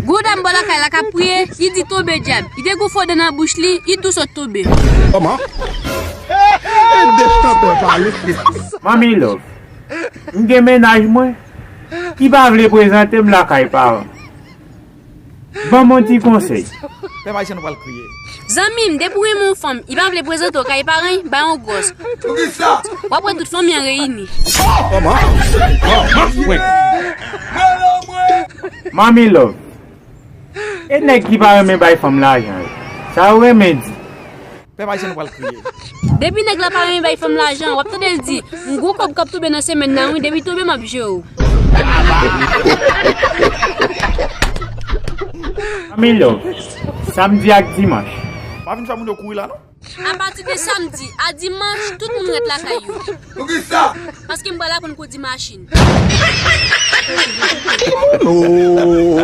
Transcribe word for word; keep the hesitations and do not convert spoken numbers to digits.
Gon dam bò lakay la k ap priye, li di tonbe dyab. Li te gon fo dan nan bouch li, li tou sot tonbe. Kòman? E de chanpè pale. Manmi Love, m gen mennaj mwen ki pa vle prezante m lakay paran. Ban m yon ti konsèy. Pèp Ayisyen nou pral kriye. Zanmi m, depi w renmen yon fanm, li pa vle prezante w kay paran, bay yon gwòs. W ap wè tout fanmi an reyini. Kòman? Kòman? Manmi Love, e nèg ki pa renmen bay fanm lajan yo, sa yo renmen di? Pèp Ayisyen nou pral kriye. Depi nèg la pa renmen bay fanm lajan, w ap tande l di, m gon kòb k ap tonbe nan semèn nan wi, depi tonbe m ap jere w. Manmi Love, samdi ak dimanch. Pa vin fè moun yo kouri la non. Apati de samdi a dimanch, tout moun ret lakay yo. Poukisa? Paske m pral aprann kondi machin.